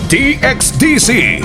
DXDC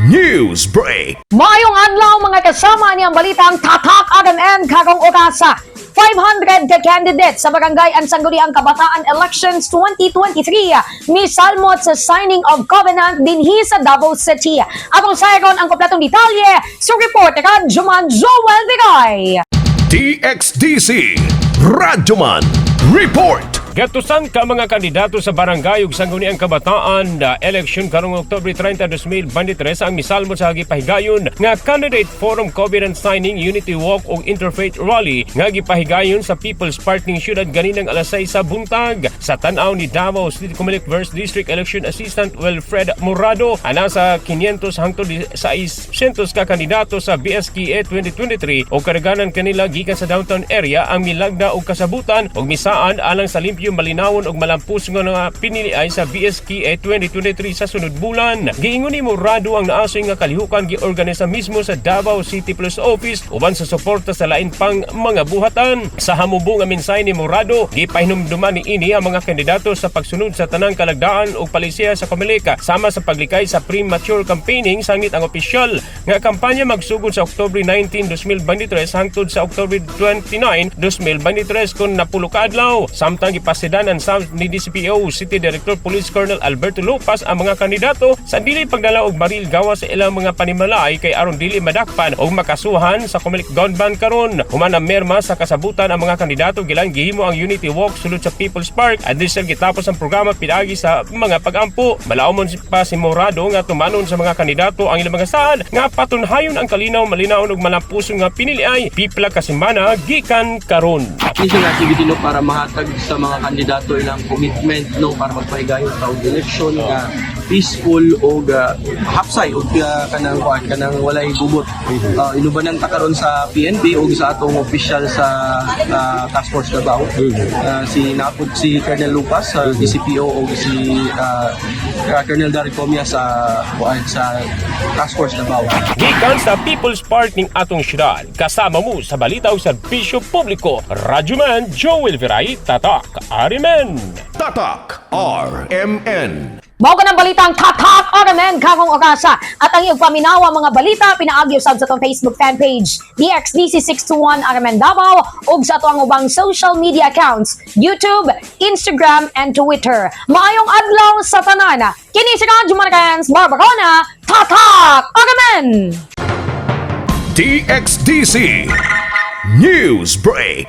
News Break. Maayong adlaw, mga kasama, niang balitang Tatak RMN karong orasa. 500 ka candidate sa Barangay and Sangguniang Kabataan Elections 2023 misalmot sa signing of covenant dinhi sa Davao City. Atong sayron ang kompletong detalye sa report ni Juman Joel Viray. DXDC Radyoman Report. Gatusan ka mga kandidato sa barangay ug sangguniang kabataan na election karong Oktubre 30, 2023 ang misalmo sa gipahigayon nga Candidate Forum Covenant Signing, Unity Walk ug Interfaith Rally nga gipahigayon sa People's Park ning syudad ganinang alas 6 sa buntag. Sa tan-aw ni Davao City Comelec First District Election Assistant Wilfred Morado, ana sa 500 hangtod sa 600 ka kandidato sa BSKE 2023 o kadaghanan kanila gikan sa downtown area ang milagda og kasabutan og misaan alang sa limpyo, malinawon og malampus nga nga piniliay sa BSKE 2023 sa sunod bulan. Giingon ni Morado, ang naasoy nga kalihukan giorganisa mismo sa Davao City Police Office uban sa suporta sa lain pang mga buhatan. Sa hamubo nga mensahe ni Morado, gipahinumduman ni ini ang mga kandidato sa pagsunod sa tanang kalagdaan ug palisiya sa Comelec sama sa paglikay sa premature campaigning, sangit ang opisyal nga kampanya magsugod sa Oktubre 19, 2023 hangtod sa Oktubre 29, 2023 kon napulo ka adlaw. Samtang gipasidanan sa ni DCPO City Director Police Colonel Alberto Lupas ang mga kandidato sa dili pagdala og baril gawas sa ilang mga panimalay kay aron dili madakpan og makasuhan sa Comelec gun ban karon. Human ang merma sa kasabutan ang mga kandidato, gilang gihimo ang Unity Walk sulod sa People's Park at diesel gitapos ang programa pinaagi sa mga pagampo. Malaumon pa si Morado nga tumanon sa mga kandidato ang ilang mga saad nga patunhayon ang kalinaw, malinaw ug malampuson nga piniliay pipila ka semana gikan karon. Ini siyang activity, no, para mahatag sa mga kandidato ilang commitment, no, para magpahigayon sa og election nga peaceful og hapsay og kanang kuan, kanang walay gubot. Inubanan ta karon sa PNP og sa atong official sa Task Force Davao. Si napod si Colonel Lucas sa DCPO og si Colonel Daricomia sa kuan, sa Task Force Davao. Gikan sa People's Park ning atong syudad, kasama mo sa balita ug serbisyo publiko, Radyoman Joel Viray, Tatak RMN. Tatak RMN. Mao kanang balitang Tatak RMN karong orasa at ang iyong paminawa mga balita pinaagi usab sa atong Facebook fan page DXDC 621 RMN Davao ug sa atong ubang social media accounts, YouTube, Instagram and Twitter. Maayong adlaw sa tanan. Kini si Radyo Marcans Barbarona, Tatak RMN. DXDC News Break.